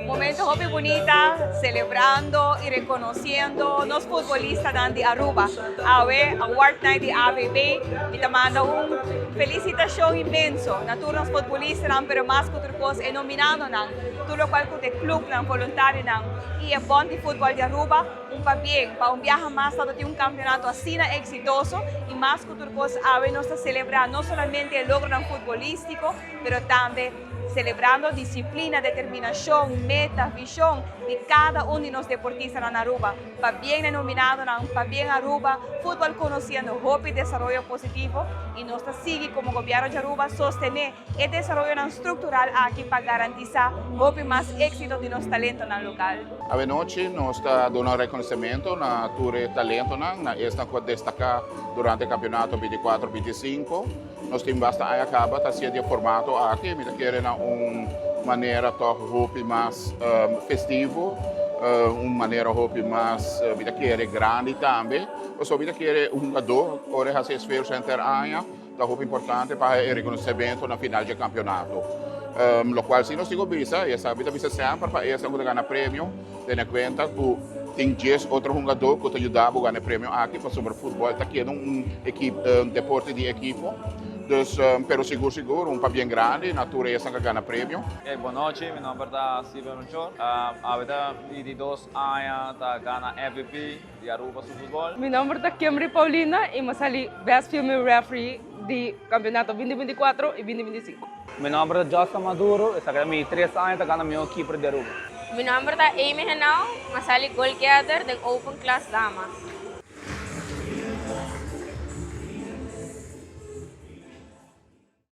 Momento hopi bunita, celebrando y reconociendo nos futbolistanan di Aruba. Awe, Award Night di AVB, mi ta manda un felicitacion inmenso na tur nos futbolistanan, pero mas cu tur cos e nominadonan, tur locual cu ta e clubnan, voluntarionan y e bond di futbol di Aruba. Un pabien pa un biaha mas ta tin un campeonato asina exitoso y mas cu tur cos awe nos ta celebra no solamente e logronan futbolistico, pero tambe celebrando disciplina, determinacion, meta, vision di cada un di nos deportistanan na Aruba. Pabien e nominadonan, pabien Aruba, futbol conociendo hopi desaroyo positivo y nos ta sigui como Gobierno di Aruba sostene e desaroyonan structural aki pa garantisa hopi mas exito di nos talentonan local. Awenochi nos ta duna reconocimento na tur e talentonan, na esnan cu a destaca durante e campeonato 24, 25. Nos tin basta aña caba ta haciendo e formato aki, mi ta kere na un manera toch hopi mas festivo, un manera hopi mas, mi ta kere grandi tambe, pasobra mi ta kere un hungador ora e haci esfuerzo henter aña, Ta hopi importante pa e reconocimento na final dje campeonato. Locual si nos tin cu bisa, y esaki mi ta bisa semper pa esnan cu ta gana premio, tene cuenta cu tin djes otro hungador cu ta yuda bo gana e premio aki, pasobra futbol ta keda un un deporte di ekipo. Dus, pero sigur sigur un pabien grandi na tur esnan cu a gana premio. Hey, bon nochi, mi nomber ta Steven Melchor. Awe ta mi di dos aña ta gana MVP. Di Aruba su futbol. Mi nomber ta Kimry Paulina y mi a sali Best Female Referee di campeonato 2024 y 2025. Mi nomber ta Jocelyn Maduro, esaki ta mi tres aña ta gana mihor keeper di Aruba. Mi nomber ta Amy Henao, mi a sali goalgetter den Open Class Damas.